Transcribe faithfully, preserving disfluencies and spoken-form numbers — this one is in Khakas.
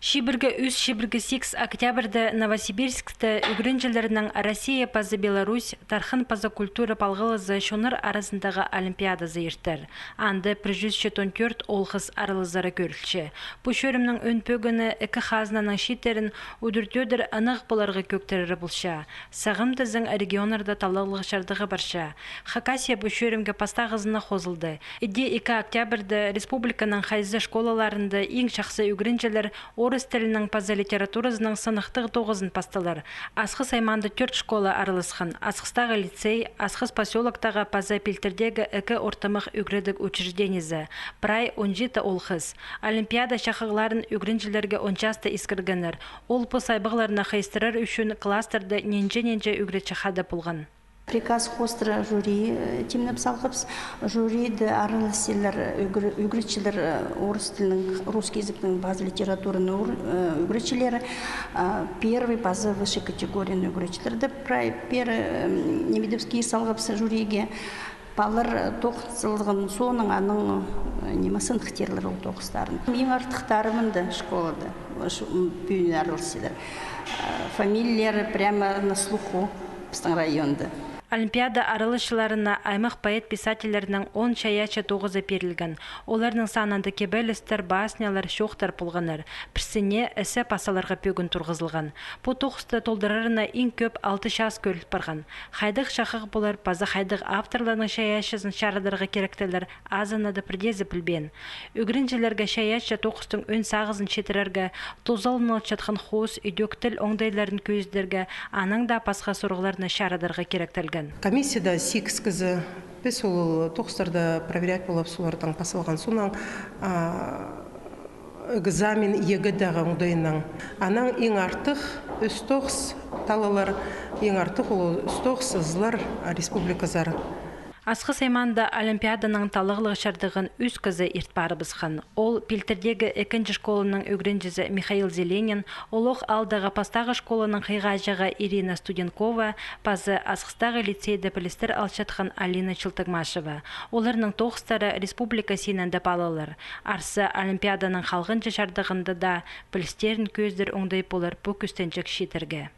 Чибіргі ӱс, чибіргі сигіс октябрьда Новосибирскте ӱгренҷілернің Россия паза Беларусь тархын паза культура палғалызы чоннар аразындағы олимпиадазы иртер. Анда пір чӱс читон тӧрт ол-хыс аралазары кӧрілче. Пу чӧрімнің ӧӧн пӧгіні ікі хазнаның чииттерін удур-тӧдір ынағ поларға кӧгдерері полча. Сағам тізең регионнарда талалығ чардығы парча. Хакасия пу чӧрімге пастағызын-на хозылды. Іди ікі октябрьда республиканың хайзы школаларында иң чахсы ӱгренҷілер орыс тілінің паза литературазының сыныхтығ тоғызын пастылар. Асхыс аймаанда тӧрт школа араласхан: Асхыстағы лицей, Асхыс посёлоктағы паза Пилтірдегі ікі ортымах ӱгредіг учреждениезі, прай он читі ол-хыс. Олимпиада чахығларын ӱгренҷілерге он часта искіргеннер. Ол пу сайбағларны хайыстырар ӱчӱн класстарда нинҷе-нинҷе ӱгретчі хада полған. Приказ хоостыра жюри, э, тимнеп салғабыс. Жюриде араласчалар ӱгре-, ӱгретчілер, э, орыс тілінің, русский языктың паза литератураның ӱр-, э, ӱгретчілері, а, первый паза высший категорияның ӱгретчілері деп прай пеер, э, ниме дее кир салғабыс жюриге. Палалар, э, тоғын салған соонаң анаң, э, ниме, сыныхтирлар ол тоғыстарын. Иң артых тарабында школада, ш-, м, пӱӱн араласчалар. Э, фамилиялары прямо на слуху пістің районда. Олимпиада араласчыларына аймах поэт-писательлернің он чайаачы тоғызы пирілген. Оларның санында кибелістер, баснялар, чоохтар полғаннар. Пірсіне эссе пас саларға пӧгін турғызылған. Пу тоғысты толдырарына иң кӧп алты час кӧріл парған. Хайдағ чахығ полар паза хайдағ авторларның чайаачызын чарадарға киректелер, азынада пірдеезі пілбеен. Ӱгренҷілерге чайаачы тоғыстың ӧӧн сағызын читірерге, тузаланылчатхан хоос, ідӧк тіл оңдайларын кӧзідерге, анаң даа пасха сурығларны чарадарға киректелген. Комиссияда сигіс кізі, піс ол тоғыстарны проверять полабыс, оларның пас салған соонаң, а, экзамен ЕГЭ-дегі оңдайынаң. Анаң иң артых ӱс тоғыс талалар, иң артых ол ӱс тоғыс ызылар республиказар. Асхыс аймаанда олимпиаданың талалығ чардығын ӱс кізі ирт парыбысхан. Ол Пилтірдегі ікінҷі школаның ӱгренҷізі Михаил Зеленин, Улуғ аалдағы пастағы школаның хыйғаҷығы Ирина Студенкова паза Асхыстағы лицейде пілістер алчатхан Алина Чылтыгмашева. Оларның тоғыстары республика синінде паалалар. Арса, олимпиаданың халғанҷы чардығында даа пілістерін кӧзідер оңдай полар пу кӱстенҷек чииттерге.